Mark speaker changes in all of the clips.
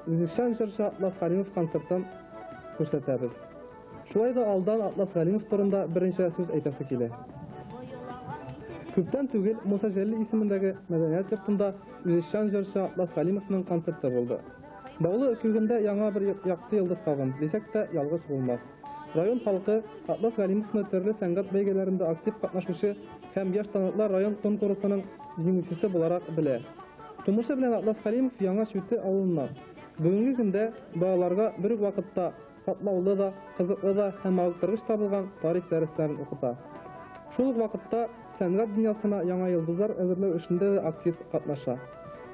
Speaker 1: үзешчән җырчы Атлас Галимов концертын күрсәтәбез. Шулай да алдан Атлас Галимов турында берничә сүз әйтәсе килә. Күптән түгел Муса Җәлил исемендәге мәдәният йортында үзешчән җырчы Атлас Галимовның концерты булды. Баулы округында яңа бер якты йолдыз кабынды, дисәк тә, ялгыш булмас. Район халкы Атлас Галимовны төрле сәнгать бәйгеләрендә актив катнашучы һәм Яшь талантлар район конкурсының җиңүчесе буларак белә. Тумышы белән Атлас Хәлимов Яңа Чүте авылыннан. Бүгенге көндә балаларга бер үк вакытта катлаулы да, кызыклы да һәм мавыктыргыч та булган тарих дәресләрен укыта. Шул ук вакытта сәнгать дөньясына яңа йолдызлар әзерләү эшендә дә актив катнаша.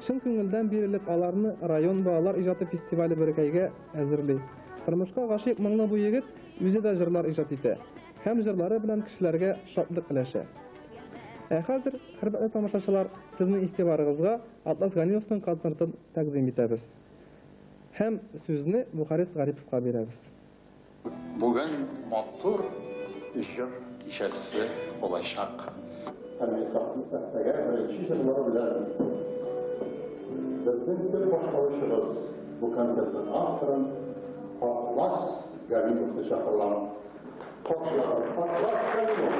Speaker 1: Чын күңелдән бирелеп аларны район балалар иҗаты фестивале Бөрекәйгә әзерли. Тормышка гашыйк моңлы бу егет үзе дә җырлар иҗат итә һәм җырлары белән кешеләргә шатлык өләшә. Ә хәзер, хөрмәтле тамашачылар, сезнең игътибарыгызга Атлас Ганимовның концертын тәкъдим итәбез. Һәм сүзне Мухарис Гариповка бирәбез.
Speaker 2: Бүген матур җыр кичәсе булачак.
Speaker 3: Һәм сәхнәгә беренче җырлары белән безнең төп башкаручыбыз, бу концертның авторын Атлас Галимовны чакырам. Котлар, Атлас Галимов!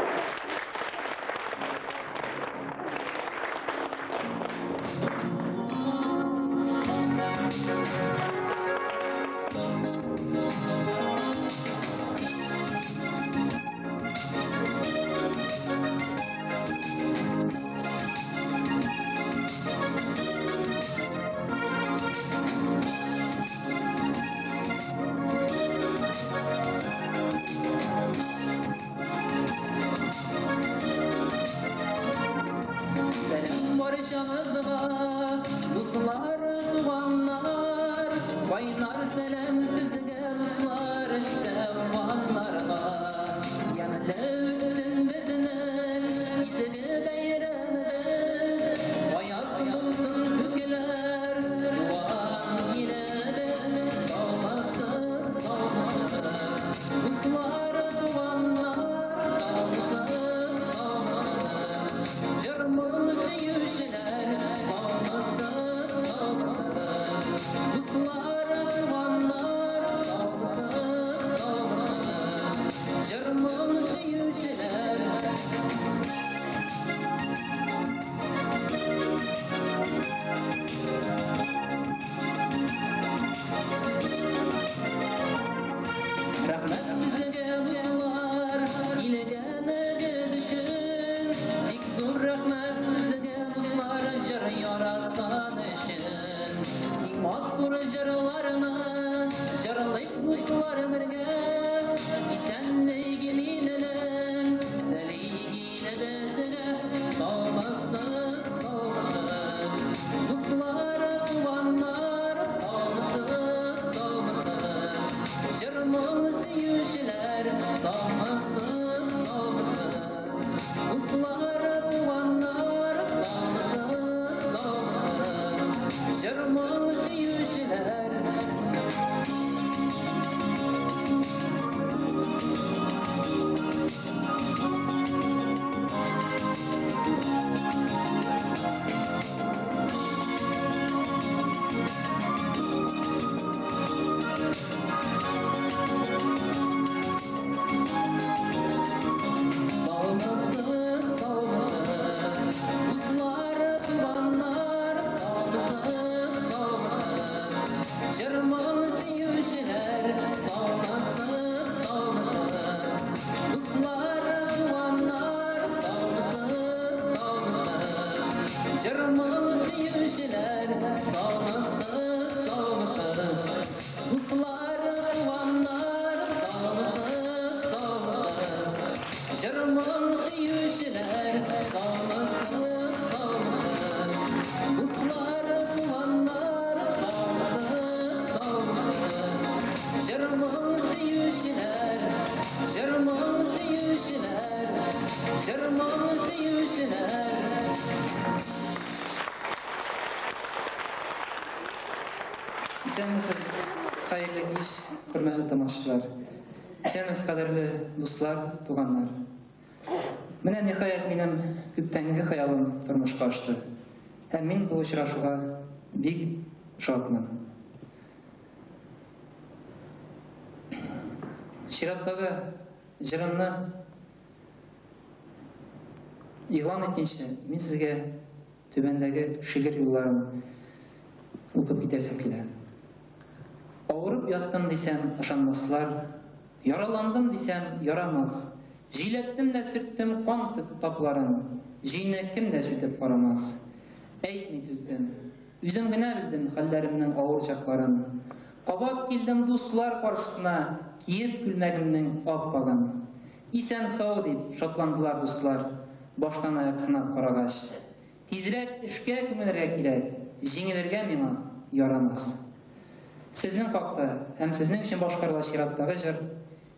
Speaker 4: Сәлам барчагызга, дуслар, туганнар, кайнар сәлам сезгә, дуслар, туганнарга. Ямьле үтсен безнең изге бәйрәмебез, аяз булсын күкләр, туган илебез, саумысыз, саумысыз, дуслар, туганнар, саумысыз, саумысыз, җыр-моң сөючеләр, саумысыз, саумысыз, дуслар, туганнар, саумысыз, саумысыз, җыр-моң сөючеләр. Рәхмәт сезгә, дуслар, килгәнегез өчен. Бик зур рәхмәт сезгә, дуслар, җыр яраткан өчен. Иң матур җырларны җырлыйк, дуслар, бергә. Исәнлек, иминлек телик илебезгә. Саумысыз, саумысыз, дуслар, туганнар, саумысыз, саумысыз, җыр-моң сөючеләр, саумысыз, саумысыз, дуслар, туганнар, саумысыз, саумысыз, җыр-моң сөючеләр. Саумысыз, саумысыз, дуслар, туганнар, саумысыз, саумысыз, җыр-моң сөючеләр, саумысыз, саумысыз, дуслар, туганнар, саумысыз, саумысыз, җыр-моң сөючеләр, саумысыз, саумысыз, дуслар, туганнар, саумысыз, саумысыз, җыр-моң сөючеләр, саумысыз, саумысыз, дуслар, туганнар, саумысыз, саумысыз, җыр-моң сөючеләр, җыр-моң сөючеләр, җыр-моң сөючеләр.
Speaker 5: Исәнмесез, хәерле кич, хөрмәтле тамашачылар. Исәнмесез, кадерле дуслар, туганнар. Менә ниһаять минем күптәнге хыялым тормышка ашты. Һәм мин бу очрашуга бик шатмын. Чираттагы җырымны игълан иткәнче, мин сезгә түбәндәге шигырь юлларын укып китәсем килә. Авырып яттым дисәм, ышанмаслар. Яраландым дисәм, ярамас. Җөйләттем дә сөрттем кан тапларын. Җөйне кем дә сүтеп карамас. Әйтми түздем. Үзем генә белдем хәлләремнең авыр чакларын. Кабат килдем дуслар каршысына, киеп күлмәгемнең ап-агын. Исән-сау дип шатландылар дуслар, баштан аяк сынап карагач. Тизрәк эшкә күмелергә кирәк, җиңелергә миңа ярамас. Сезнең хакта һәм сезнең өчен башкарыла чираттагы җыр,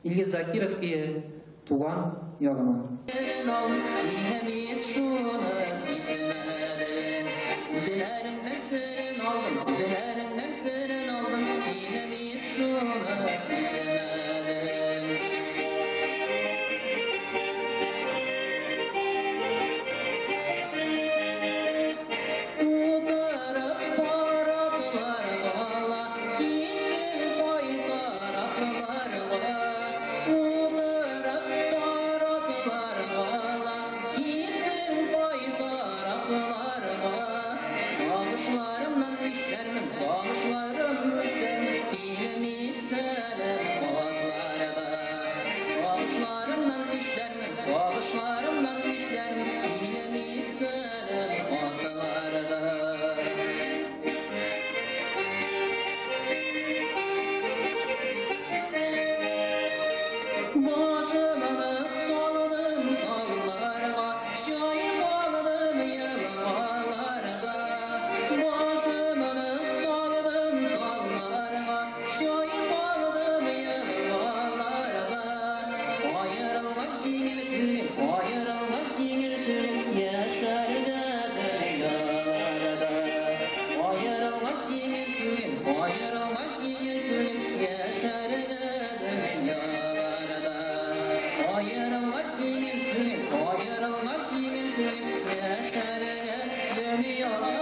Speaker 5: Илгиз Закиров көе Туган ягыма. Син бит шуны сизмәдең, Үзләреңнең серен алдым, үзләреңнең серен алдым, Син бит шуны сизмәдең. Утырып караклар ала, киттең кай тарафларга? Утырып караклар ала, киттең кай тарафларга? Сагышларымнан үткәрмен, сагышларым үткәрмен, килмисәләр хатларга. Сагышларымнан үткәрмен, сагышларымнан үткәрмен, килмисәләр хатларга. Башымны салдым салларга, чайкалдым елгаларда. Башымны салдым салларга, чайкалдым елгаларда. Аерылгач җиңел түгел, аерылгач җиңел түгел, яшәргә дөньяларда. Аерылгач җиңел түгел, аерылгач җиңел түгел, яшәргә дөньяларда. Аерылгач җиңел түгел, аерылгач җиңел түгел, яшәргә дөньяларда.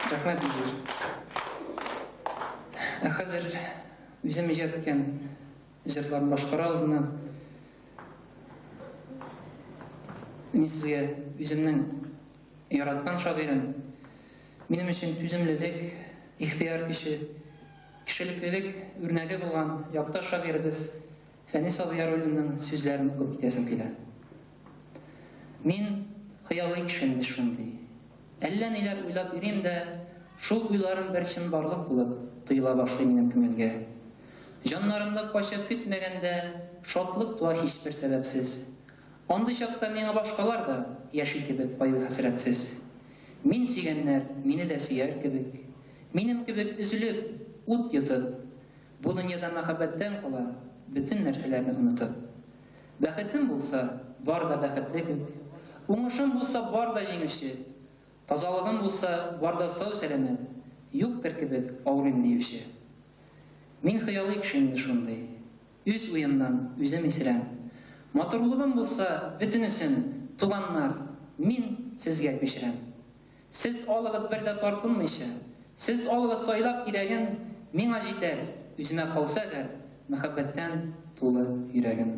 Speaker 5: Рәхмәт, Илгиз. Ә хәзер үзем иҗат иткән җырларны башкара алдыннан мин сезгә үземнең яраткан шагыйрем, минем өчен түземлелек, ихтыяр көче, кешелеклелек үрнәге булган якташ шагыйребез Фәнис абый Яруллинның сүзләрен укып китәсем килә. Мин хыялый кеше инде шундый. Әллә ниләр уйлап йөрим дә, шул уйларым бер чынбарлык булып тоела башлый минем күңелгә. Җаннарымда кайчак көтмәгәндә шатлык туа һичбер сәбәпсез. Андый чакта миңа башкалар да яши кебек кайгы-хәсрәтсез. Мин сөйгәннәр мине дә сөяр кебек. Минем кебек өзелеп, ут йотып, бу дөньяда мәхәббәттән кала бөтен нәрсәләрне онытып. Бәхетем булса, бар да бәхетле күк. Уңышым булса, бар да җиңүче. Тазалыгым булса, бар да сау-сәламәт, юктыр кебек авырыйм диюче. Мин хыялый кеше инде шундый. Үз уемнан үзем исерәм. Матурлыгым булса, бөтенесен, туганнар, мин сезгә күчерәм. Сез алыгыз бер дә тартынмыйча, сез алыгыз сайлап кирәген, миңа җитәр, үземә калса әгәр, мәхәббәттән тулы йөрәгем.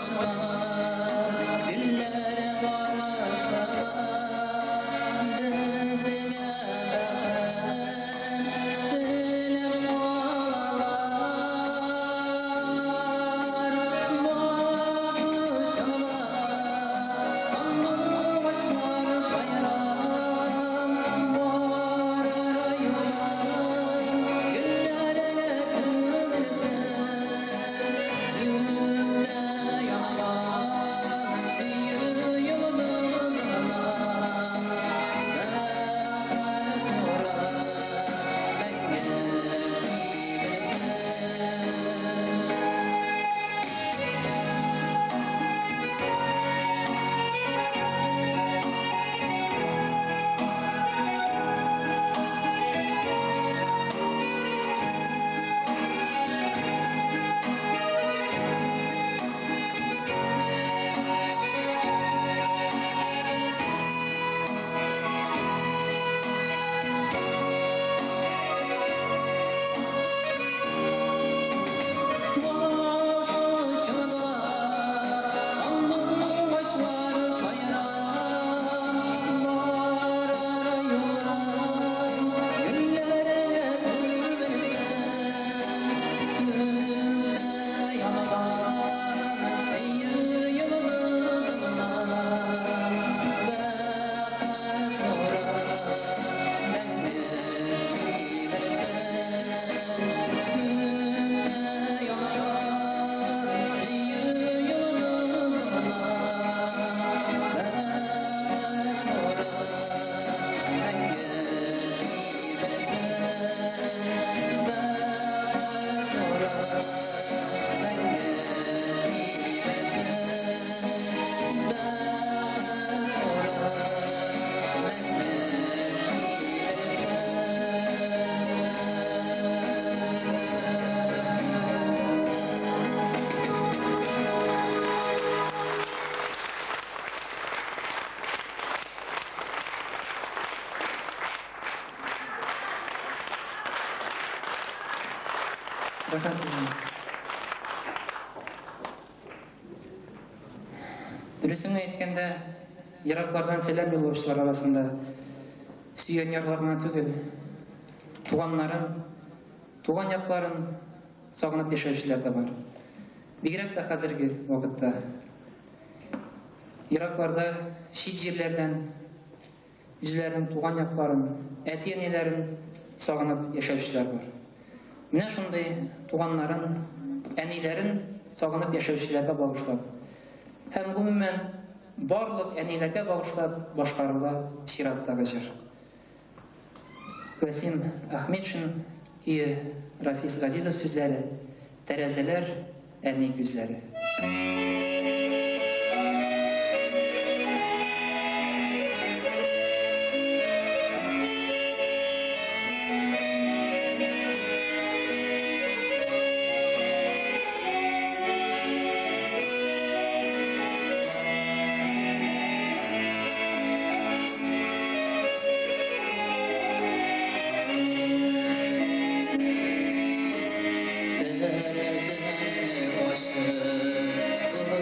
Speaker 4: Сандугачлар, гөлләр барысы да безгә бәхет теләп калалар. Бакчада сандугачлар сайрап, барыр юлым гөлләргә күмелсен. Күктә янган сөю йолдызына бәхет нуры мәңге сибелсен. Бакчада сандугачлар сайрап, барыр юлым гөлләргә күмелсен. Күктә янган сөю йолдызына бәхет нуры мәңге сибелсен. Күктә янган сөю йолдызына бәхет нуры мәңге сибелсен. Бәхет нуры мәңге сибелсен. Бәхет нуры мәңге сибелсен. Рәхмәт сезгә. Дөресен әйткәндә, ераклардан сәлам юллаучылар арасында сөйгән ярлар гына түгел, туганнарын, туган якларын сагынып яшәүчеләр дә бар. Бигрәк тә хәзерге вакытта. Еракларда, чит җирләрдән үзләренең туган якларын, әти-әниләрен сагынып яшәүчеләр бар. Менә шундый туганнарын, әниләрен сагынып яшәүчеләргә багышлап һәм гомумән барлык әниләргә багышлап башкарыла чираттагы җыр. Вәсим Ахметшин көе, Рафис Газизов сүзләре, Тәрәзәләр, әни күзләре. Тәрәзәне ачып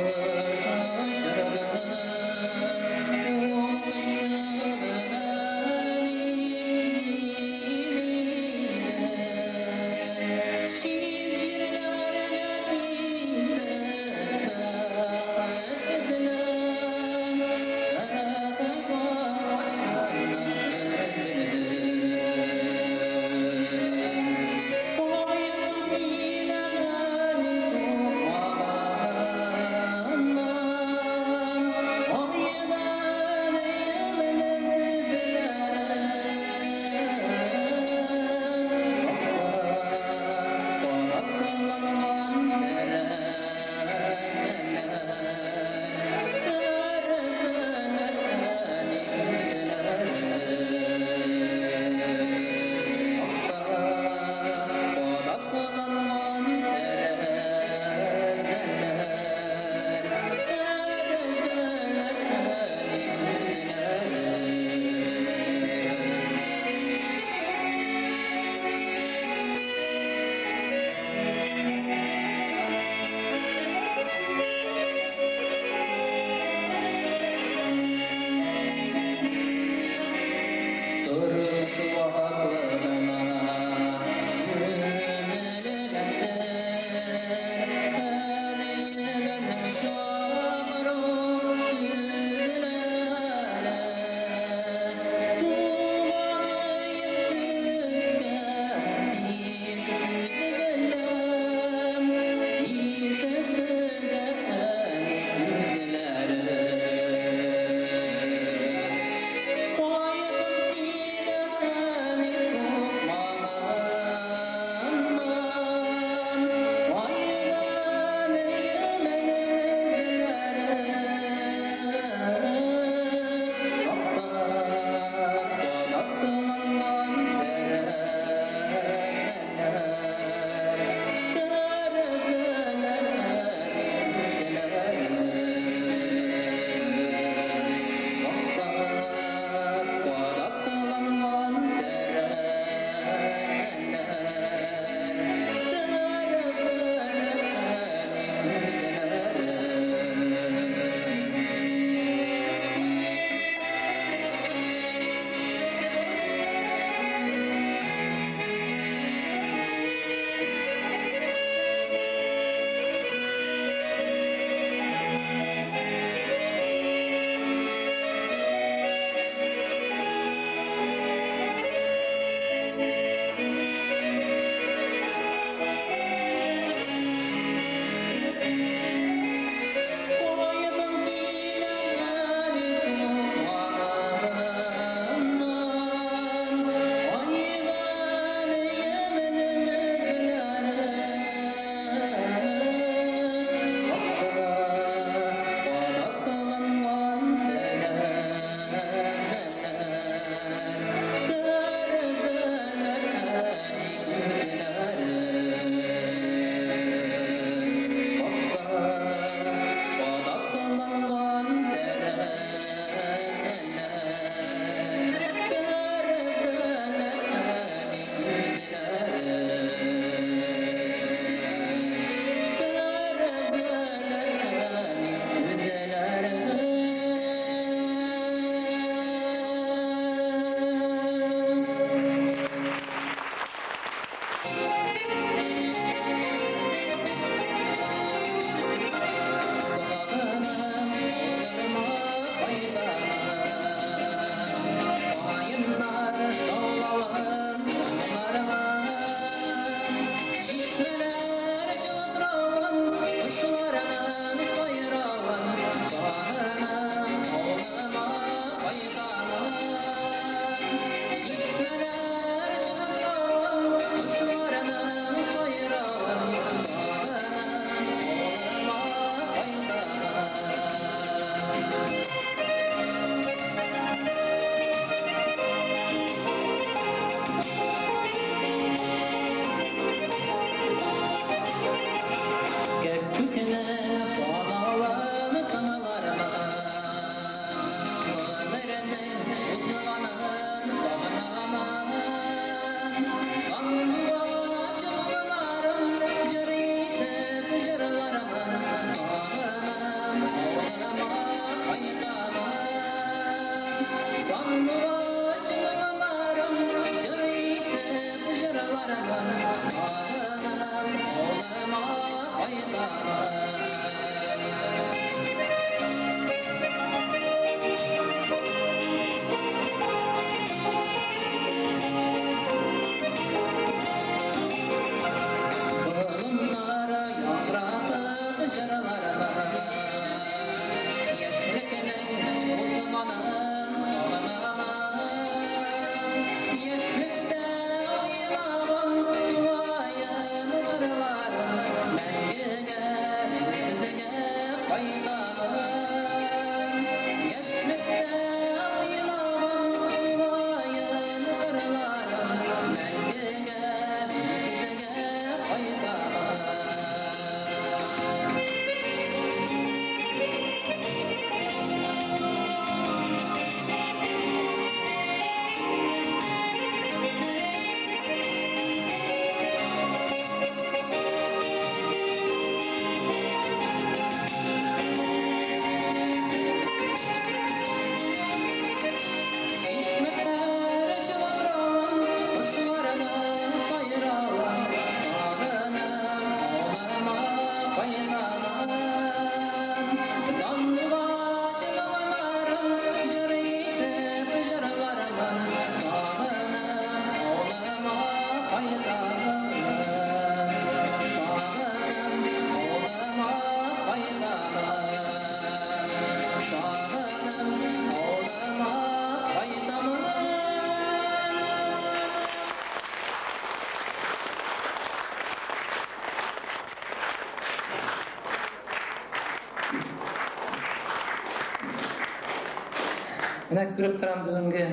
Speaker 4: Менә күреп торам, бүгенге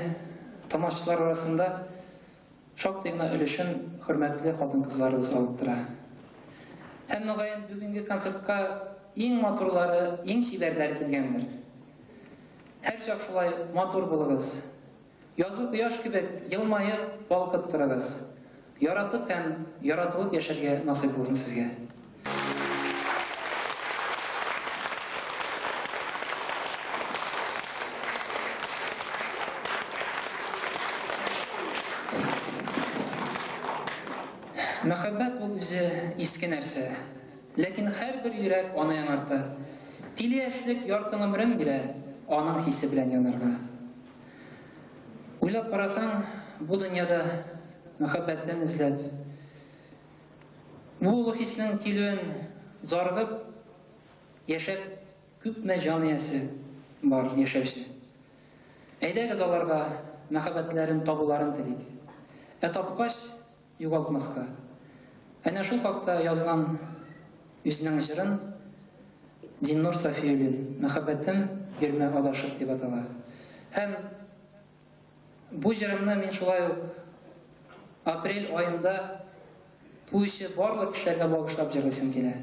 Speaker 4: тамашачылар арасында шактый гына өлешен хөрмәтле хатын-кызларыбыз алып тора. Һәм, мөгаен, бүгенге концертка иң матурлары, иң чибәрләре килгәндер. Һәрчак шулай матур булыгыз. Язгы кояш кебек елмаеп, балкып торыгыз. Яратып һәм яратылып яшәргә насыйп булсын сезгә. Мәхәббәт ул үзе иске нәрсә. Ләкин һәрбер йөрәк аны яңарта. Тиле яшьлек ярты гомерен бирә аның хисе белән янарга. Уйлап карасаң, бу дөньяда мәхәббәтен эзләп, бу олы хиснең килүен зарыгып яшәп күпме җан иясе бар яшәүче. Әйдәгез, аларга мәхәббәтләрен табуларын телик. Ә тапкач, югалтмаска. Әнә шул хакта язган үзенең җырын Зиннур Сафиуллин, «Мәхәббәтем, йөрмә адашып» дип атала. Һәм бу җырымны мин шулай ук апрель аенда туучы барлык кешеләргә багышлап җырлыйсым килә.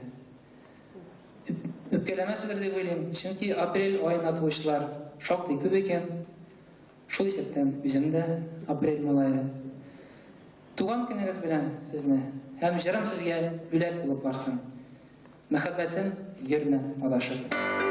Speaker 4: Үпкәләмәсездер дип уйлыйм, чөнки апрель аенда туучылар шактый күп икән. Шул исәптән үзем дә апрель малае. Туган көнегез белән сезне, һәм җырым сезгә бүләк булып барсын. Мәхәббәтем, йөрмә адашып. Туган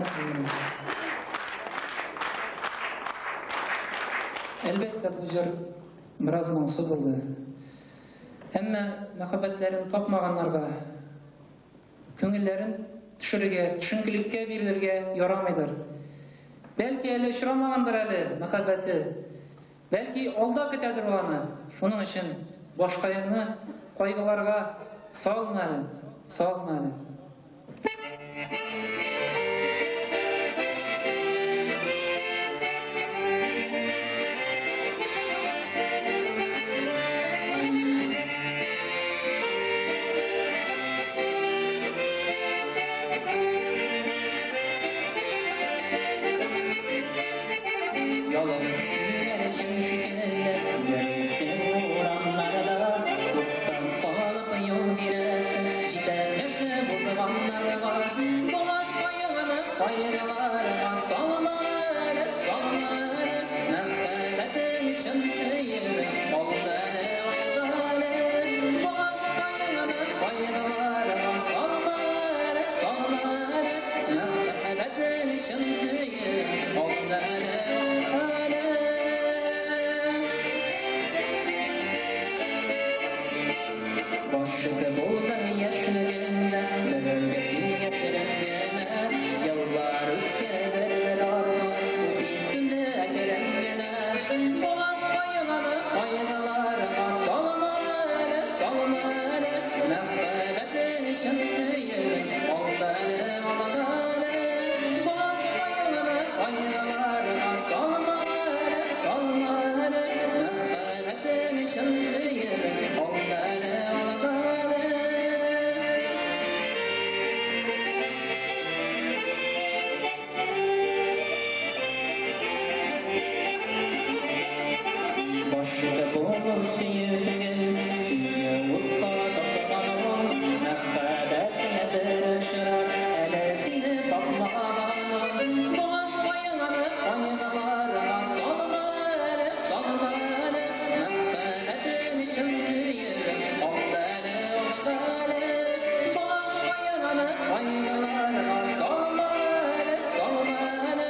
Speaker 4: Рәхмәт сезгә. Әлбәттә, бу җыр бераз моңсу булды. Әмма мәхәббәтләрен тапмаганнарга күңелләрен төшерергә, төшенкелеккә бирелергә ярамыйдыр. Бәлки әле очрамагандыр әле мәхәббәте. Бәлки алда көтәдер ул аны. Шуның өчен башкаеңны кайгыларга салма әле, салма әле. Ялгыз күгәрчен шикелле йөрисең урамнарда, туктап калып юл бирәсең җитәкче булганнарга. Баш кайгыны кайгыларга салма әле, салма әле, мәхәббәтең чын сөюең алда әле, алда әле. Баш кайгыны кайгыларга салма әле, салма әле, мәхәббәтең чын сөюең алда әле, алда әле. Гашык булдың яшьлегеңдә, берәүгә син яшерен генә. Еллар үтте бер-бер артлы, үтисеңдә әкрен генә. Баш кайгыны кайгыларга салма әле, салма әле, мәхәббәтең чын сөюең алда әле, алда әле. Баш кайгыны кайгыларга салма әле, салма әле, мәхәббәтең чын сөюең алда әле, алда әле. Гашык булып сөю түгел, сөю утка тапмаган, мәхәббәтеңә бер очрар, әле сине тапмаган. Баш кайгыны кайгыларга салма әле, салма әле, мәхәббәтең чын сөюең алда әле, алда әле. Баш кайгыны кайгыларга салма әле, салма әле,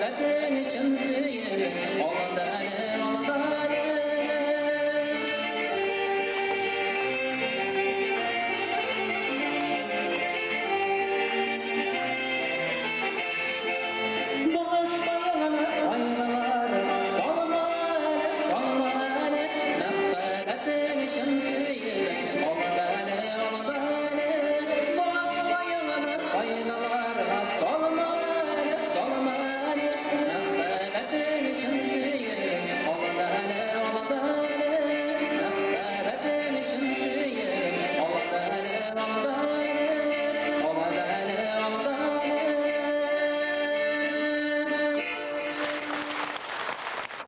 Speaker 4: мәхәббәтең чын